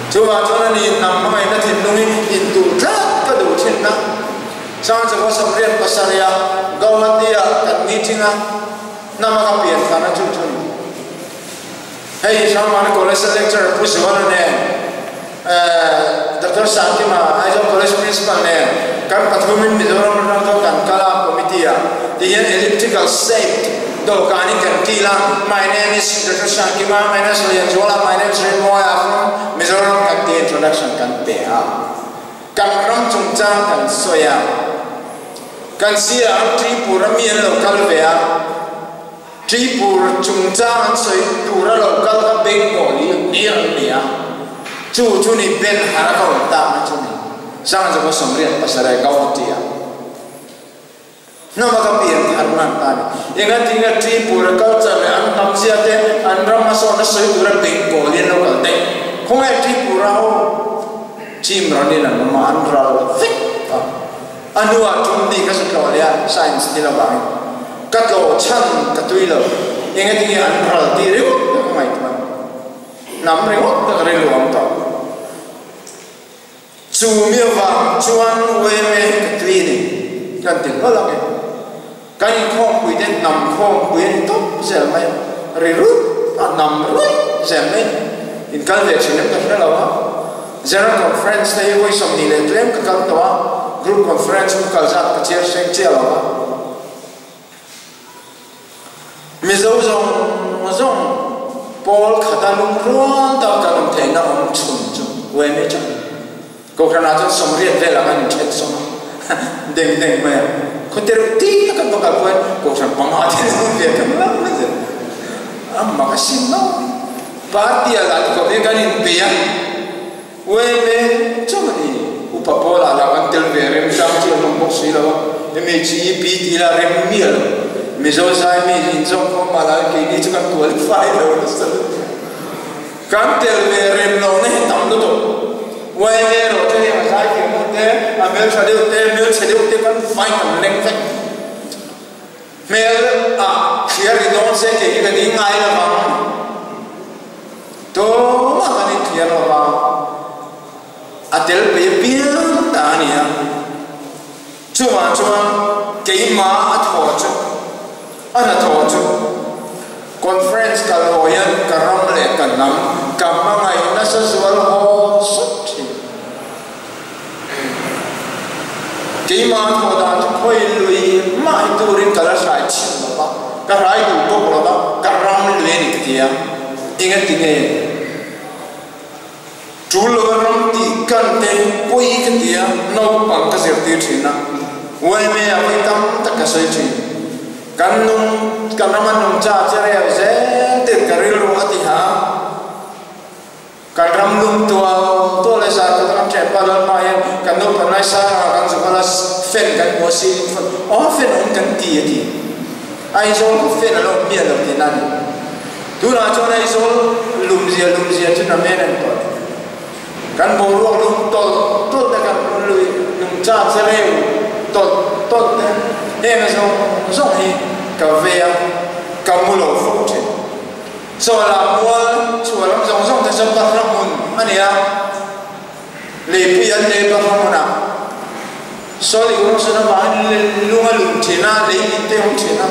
Chuvang chuan ani hnam hmangaihna thinlung hi intuh tlat ka duh thin a. Sangchawka Samriat pasarih-a Gauhati-ah kan meeting a, hnama ka pian thlan a chu chu a ni. Hei Hrangmana College a lecturer Pu Zuala nen Doctor Sangkima Aizawl College Principal nen kan pathumin Mizoram ram zawk kan kal a committee ah ti hian elliptical shaped dawhkan in kan kil a My name is Doctor Sangkima, my name is Lianzuala, my name is Rinmawia from Mizoram kan ti introduction kan pe a kan ram chungchang kan sawi a kan sirah ram Tripura mi an lo kal ve a. Tripur chungchang an sawi tura lo kal kha Bengali hlir an ni a, chu chu ni Ben har a ka awm takna chu ni Sangzawma Sawmriat Pasareh Gauhati ah hnama ka pian thar nan ta ni. Engatinge Tripura culture leh an hnam zia te an ram hmasawnna sawi tura Bengali an lo kal daih? Khawnge Tripura ho chim ranin an awm a, an ral vek a. A hnuah tum ni ka zu tlawh leh a, science ni lovangin ka tlawh chhan ka tui lo. Engatinge an ral tih ringawt ka ka ngaihtuah a, hnam ringawt ka ka rilru ang tawh. Chu mi avang chuan UMA hi ka tui a ni, kan ti hlawl ang e. Kan inkhawmpui te hnam khawmpui a ni tawp zel mai a, ri rut a hnam ruih zel mai a ni. In kal ve thin em ka hre lo a, General Conference te hi vawi 20 leh tlem ka kal tawh a, Group Conference ka kal zat ka chiar hreng chiah lo a. Mizo zawng zawng pawl khata lungrual tak kan awm theihna awm chhun chu yma chu Kohhranah chuan 80 velah kan inthen sawm a, deng deng mai a. Khawte reuh ti a kan va kal pawhin Kohhran panga te an awm ve kan lo la zel. A mak a sin lo. Party ah lah tikawp hi kan inpeih a, yma chauh a ni. Upa pawlah lah kan tel ve rem tlang chu an awm bawk si lo a, MHEP tih lah rem miah lo. Mizo zai mi inzawm khawm mah lah keini chu kan qualify lo nasa lutuk. Kan tel ve rem lo na hi tam lutuk. Yma erawh chu hei a zai thiam deuh te, a hmeltha deuh te, hmelchhe deuh te kan vai kan leng vek. Hmel ah thliar ri dawn se kei hi ka ding ngai lo vang. Tumah kan inthliar lo vang. A tel pei apiang ta a ni a. Chuvang chuan keimah a thaw chu, a hnathawh chu conference kal haw hian ka ram leh ka hnam ka hmangaih nasa zual haw sawt thin. Keimah a thawh dan chu khawi lui mah hi turin ka la hrai chhin lo va, ka hrai duh bawk lo va, ka ram lui a ni ka ti a, engati nge? Tul lova ram tih kan te pawi ka ti a, naupang ka zirtir thin a, yma ah vawi tam tak ka sawi thin. Kan nung, kan rama nungcha che reu zel tir ka rilru a ti ha. Kan ram lum tual tual le zar khat ram ṭhen pal hma hian kan naupang lai sang ah kan zuk ala fan kan hmu a ceiling fan aw fan awm kan ti a ti. Aizawl khaw fan a lo awm miah lo tihna a ni. Tunah chuan Aizawl lumzia lumzia chu namen an tawlh. Kan boruak lum tawlh tawlh te, kan lui nungcha che reu tawlh tawlh te, heng a zawng zawng hi ka vei a, ka mu lo fo thin. Chawla mual chhuah lam zawng zawng te chuan Bahra hmun a ni a, leipui an nei Bahra hmunah soil erosion avangin lung a lum thin a, lei min te a awm thin a.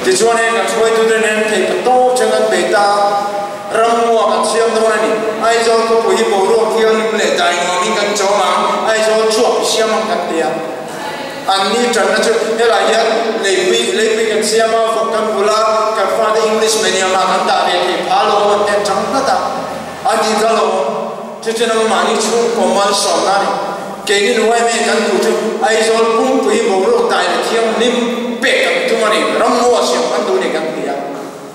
Tichuan heng kan hruaitute nen theih pa tawp chang kan bei ta a, ramngaw kan siam dawn a ni. Aizawl khawpui hi boruak thianghlim leh dai nuamin kan chawm ang, Aizawl chhuak i siam ang kan ti a. Anni tanna chu helai hian leipui leipui kan siam a, vawk kan bul a, kan fate English medium ah kan dah ve thei pha lo an ti an chang hlat a, a dik alawm. Chu chu nangmahni chhungkaw malsawmna a ni. Keini nuai mai kan duh chu Aizawl pumpui boruak dai leh thianghlim pek kan tum a ni, ramngaw a siam kan duh a ni kan ti a.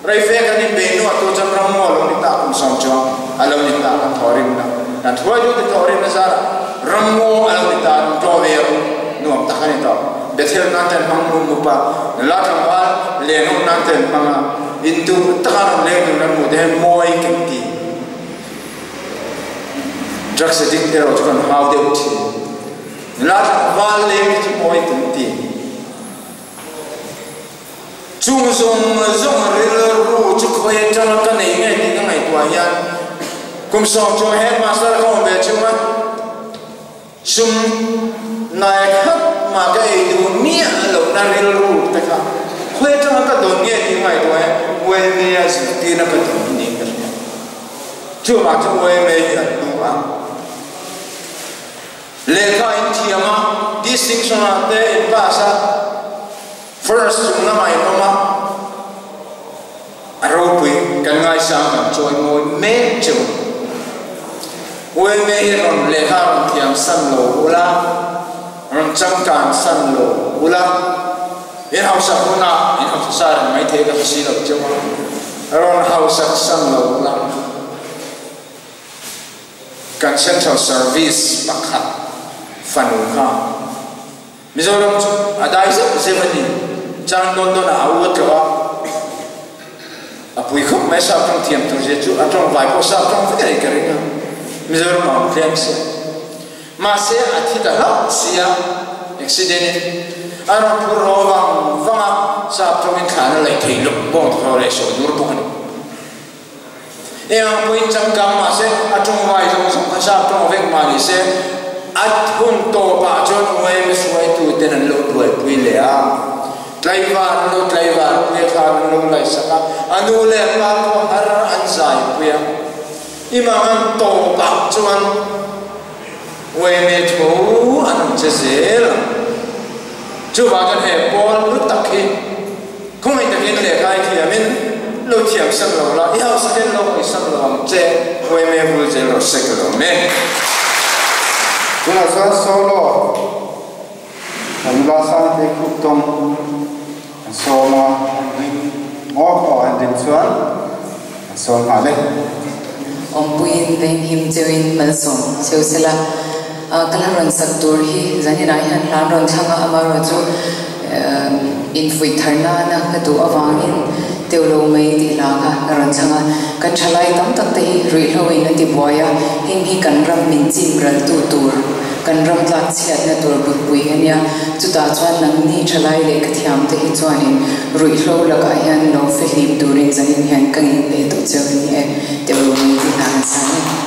Reife kan inbei hnuah tu chuan ramngaw a lo ni ta kum sawm chuang a lo ni ta kan thawhrimna, kan thuaitute thawhrimna zarah ramngaw a lo ni ta an tlaw ve ru nuam tak a ni tawh. Bethel nan te an hmang mup mup a, nula tlangval lenawm nan te an hmang a, intur taka rawn leng dun kan hmuh te hian mawi kan ti. Drugs addict erawh chu kan hau deuh thin. Nula tlangval leng hi chu mawi kan ti. Chung zawng zawng rilru chu khawi atanga ka nei nge tih ka ngaihtuah hian kum 10 headmaster ka awm ve chunga sum nai khat mah ka ei duh miah lohna rilru te kha khawi atanga ka dawn nge tih ka ngaihtuah hian yma a zirtirna ka dawn hi niin ka hria. Chuvang chu yma hi an hnu a. Lehkha in thiam a, distinction ah te in pass a, first chung lamah in awm a, a ropui kan ngaisang kan chawi mawi mek cheu. Yma hi rawn lehkha rawn thiam san lo ula, rawn changkan san lo ula, in hausak hunah in hausa sa reng mai thei ka hre si lo cheu a, rawn hausak san lo ula. Kan Central Service pakhat fanu kha Mizoram chu a dai zeuh zeuh a ni. Chang dawn dawn ah a u a tlawh a, a pui khawp mai sap tawng thiam tur zia chu a tawng vai pawh sap tawng vek a ni ka ring a, Mizoram ah awm tlem se. Mahse a thi ta hlauh si a, accident in a rawn phur haw vang vang a, sap tawngin thlan a laih thei lawk bawng thaw leh sawi dur bawk a ni. Eng pawhin changkang mah se, a tawngvai zawng zawng kha sap tawng vek mah ni se, a hun tawpah chuan yma hruaitu ten an lo buaipui leh a, tlaivar an lo tlaivar pui a, thlan an lo laihsak a, a nu leh a pa pawh har an zaipui a, i mangan tawpah chuan yma tho an awm che zel ang. Chuvang chuan he pawl lu tak hi khawngaih takin. takin lehkha i thiamin lo thiam san lo la, i hausakin lo hawi san lo ang che, Huaime vul zel rawh se ka lawm e. Tunah chuan solo kan nula Sangtei khup tawng an sawm a, an ring ngawk pawh an rin chuan an sawm nghal e. Awmpuiin venghim cheuin malsawm cheu sela, ka la rawn sak tur hi zaninah hian hlan rawn thlang a, amaherawhchu infuih thar nana ka duh avangin teuh lo mai tih hla kha ka rawn thlang a. Kan thalai tam tak te hi ruihhloin a ti buai a, heng hi kan ram min chim raltu tur, kan ram tlak chhiatna tur bulpui a nia. Chutah chuan nangni thalai leh ka thiam te hi chuanin ruihhlo lakah hian lo fehlim turin zanin hian ka ngei ve duh cheu a ni e, teuh lo mai tih hla kan sang e.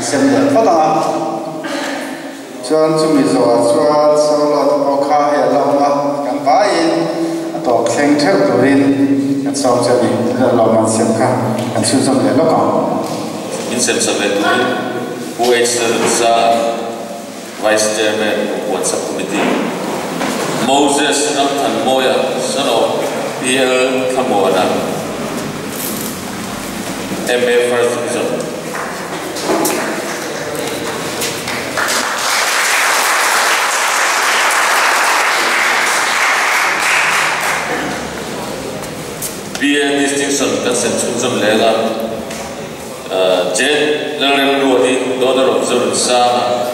sem leh phawt ang a. Chuan chumi zawhah chuan solo te pawh kha hei a la awm a, kan vaiin a tawp thleng theuh turin kan sawm che a ni. Tunah lawmman sem kha kan chhunzawm leh lawk ang. Min sem sak leh turin Pu H. Lalrunsa, Vice Chairman, Kumpuan Sub-Committee, Moses Ramthanmawia, son of PL Thlamuana, MA First Division. BA Distinction kan sem chhunzawm leng a. Jane Lalremruati, daughter of Zorunsanga.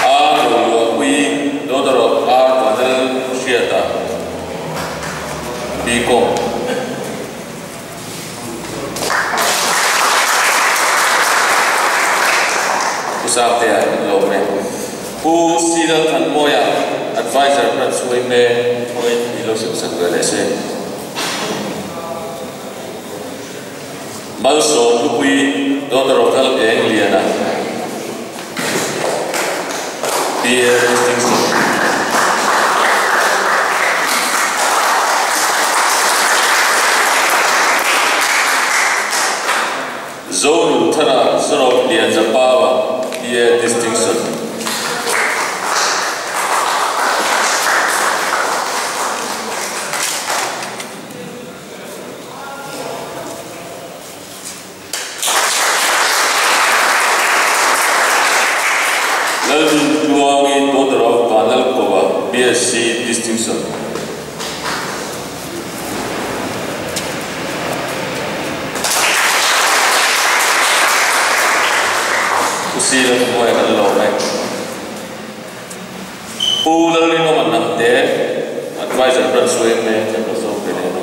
R Roluahpuii, daughter of R Vanel Hriata, BCom. Pu Sangtea in lawm e. Pu C Lalthanmawia, Adviser Branch Uaime hmangin i lo sem sak ve leh se. Malsawm Hlupui, daughter of Lal Eng Liana, BA Distinction. Zonun Thara, son of Lian Zapawa, BA Distinction. Lalnun Tluangi, daughter of Vanlalkova, BSc Distinction. Pu Sila Thuhnuai kan lawm e. Pu Lalrinawma Hnamte, Adviser Branch Suaime kan lo zawm ve leh a ni.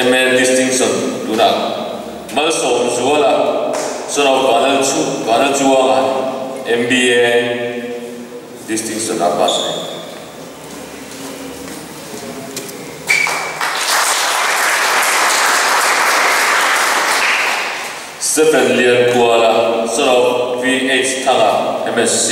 MA Distinction tunah Malsawm Zuala, son of Vanal Chu Vanal Chuanga MBA Distinction a pass a ni. Stephen Liankuala, son of VH Thanga, MSc.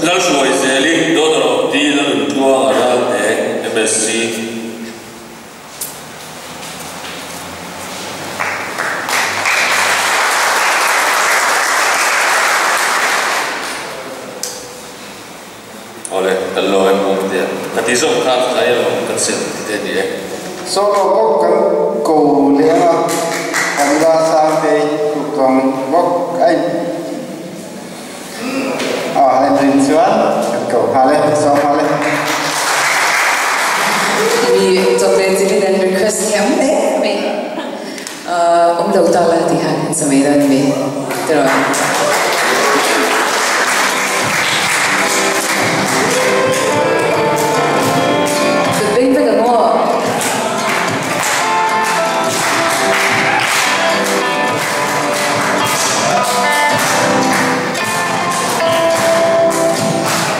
Lalhruai Zeli, daughter of D. Lalnuntluanga Ralte, MSc. Awle, kan lo em awm tia. Ka ti zawk kha ka elo kan sem ti te ni e. Solo bawk kan ko leng a, kan la sang te tuk tawng bawk a in a in rin chuan kan ko nghal e, sawm nghal e. Mi chawpleh chilin an request thiam hle mai. Awm lo ta la tih khan an sa mai dawn mi tiraw? Kut beng vek ang aw.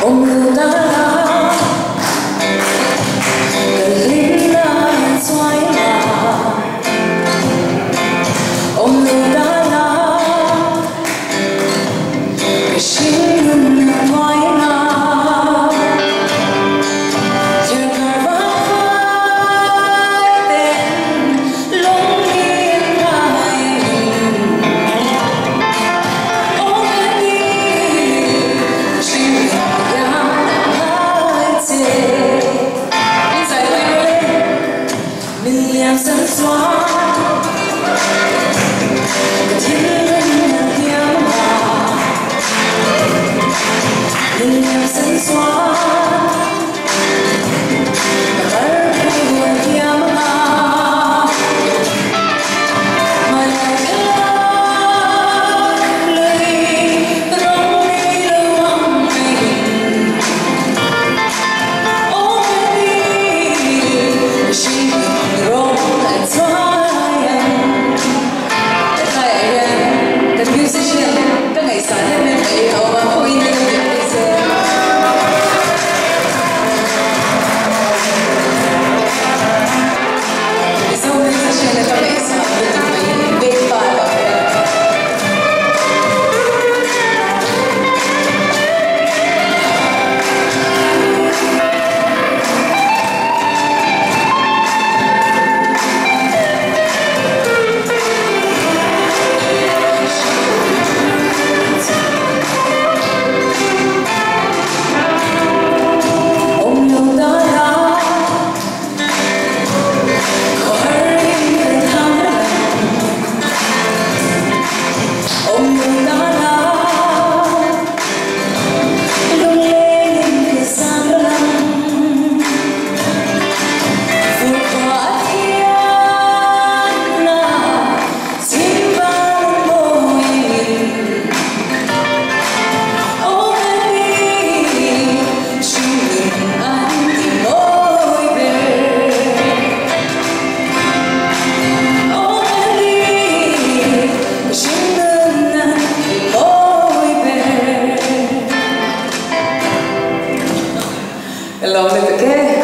Awm lo ta la ka hlim na chuai la. Awm lo ta la. Lawm lutuk e.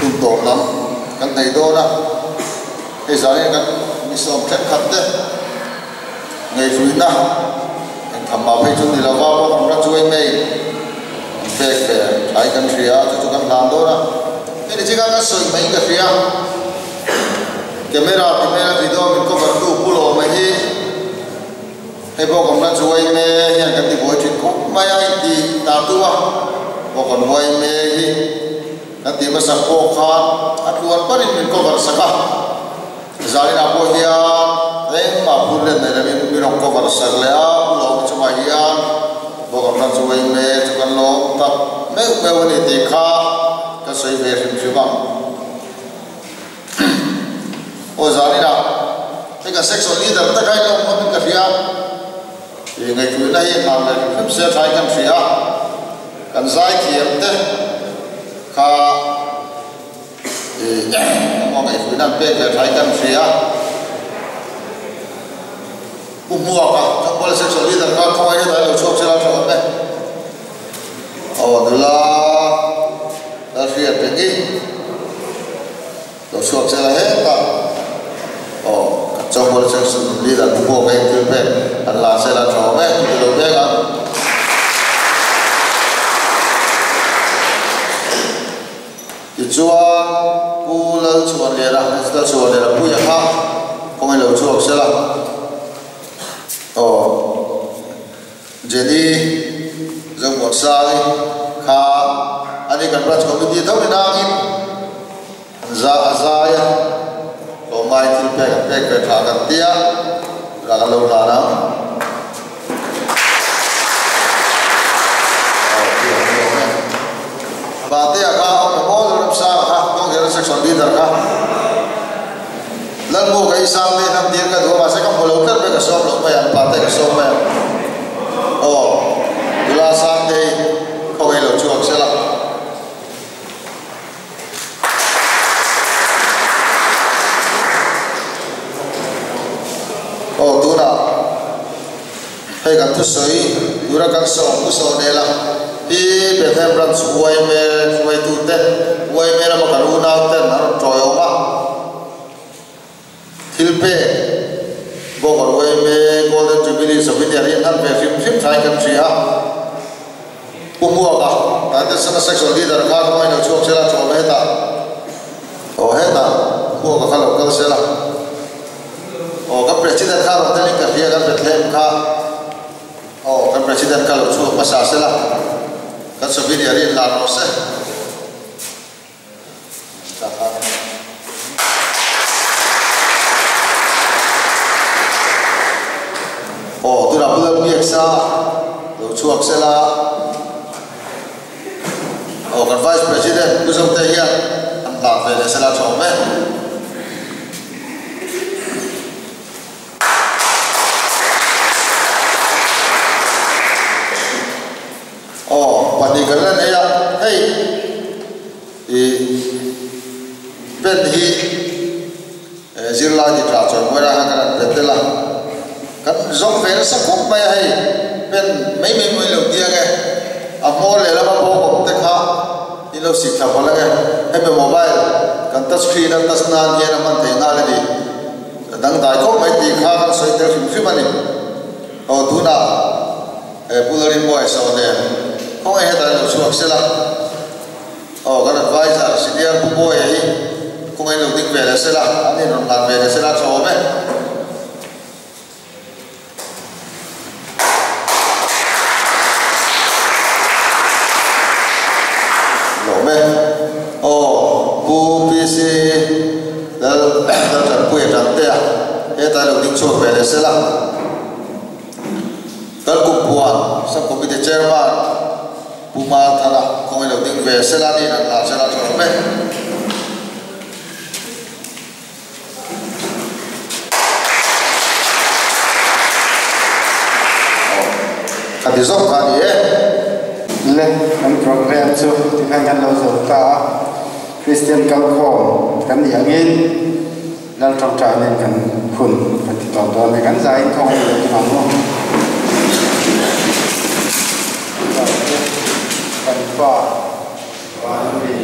Hun tawp lam kan nei dawn a, hei zanin kan mi sawm thenkhat te ngaihhruihna engtham mah phei chu ni lova pawh kan rachuai mai an pek ve thlai kan hria a, chu chu kan hlan dawn a, hei ni chika kan sawi mai ka hria camera ti hmel a video min cover tu Pu Lawma hi hei pawh kan rachuai me hian kan ti buai thin khawp mai a inti ta tu a pawh kan huai me hi kan ti hmasak pawh khan a tluan parin min cover sak a zanin ah pawh hian engmah phur let nei lovin min rawn cover sak leh a Pu Lawma chungah hian pawh kan rachuai me chu kan lawm tak meuh meuh a ni tih kha ka sawi ve hrim hrim ang. Aw zanin ah hei kan section leader te kha in awm ngawt in ka hria ih ngaihtuihna hi hlan leh hrim hrim se a tha in kan hria kan zai thiam te kha ih emaw ngaihtuihna an pek ve tha in kan hria Pu Hmuaka Chawngpuala section leader kha khawngaih hetah ilo chhuak sela tha awm e aw nula la hriat reng i lo chhuak sela hetah aw kan Chawngpuala section leader Pu Hmuaka in thil pek an la sela tha awm e tih ilo vek ang. Tichuan Pu Lalchhuanliana, Lalchhuanliana Puia kha kawng ilo chhuak sela aw Jenny Zomuansali kha ani kan branch committee tho ni nangin an za a zai a tlawmngai thil pek an pek ve tha kan tia tunah kan lo hlan ang. Patea kha a awm maw Lalramsanga kha Kawnghelh section leader kha Lalmu ka isang te hnam tir ka duh a mahse ka hmu lo tlat mai ka sawm loh mai ang Pate ka sawm mai ang aw nula Sangtei khawngaih lo chhuak sela. Aw tunah hei kan thusawi tura kan sawm pu saw nel a hi Bethlehem branch yma hruaitute yma lama kan unau ten an rawn tawi awm a thil pek bawk yma Golden Jubilee Souvenir hi an han ve hrim hrim thain kan hria a. Pu Hmuaka, Taitesana Section Leader kha khawngaih lo chhuak sela tlawm hetah aw hetah Hmuaka kha lo kal sela aw kan President kha rawn telin ka hria kan Bethlehem kha aw kan President kha lo chhuak hmasa sela kan souvenir hi inlan rawh se. Aw tunah Pu Lalbiaksa lo chhuak sela aw kan Vice President Pu Zote hian an hlan ve leh sela tha awm e. Aw, pahnih kan la nei a, hei ih pen hi zirlai ti tha chawi mawi lai khan kan han pe tel a, kan zawng ve nasa khawp mai a hei pen mai mai mawi lo tiang e, a hmawr leh lama bawk awm te kha in lo sik thla palh ange, hemi mobile kan touch screen a touch nan hian a hman thei nghal a ni, a dangdai khawp mai tih kha kan sawi tel hrim hrim a ni, aw tunah. He Pu Lalrinmuai saw nen khawngaih hetah in lo chhuak sela aw kan advisor senior Pu Bawia hi khawngaih in lo ding ve leh sela an in rawn hlan ve leh sela tha awm e. Lawm e. Aw Pu PC Lal Laltanpuia Tangtea hetah in lo ding chhuak ve leh sela. Kalkumpuan Sub-Committee Chairman Pu Malthana khawngaih lo ding ve sela niin an hlan sela tha awm e. Aw, khati zawk kha a ni e. Le, kan program chu tikhan kan lo zo ta a, Kristian kalkhawm kan nih angin, Lal ṭawngṭai nen kan hun kan ti tawp dawn e, kan zaiin thawng ei lo tum ang maw? Kan pa. Van ami.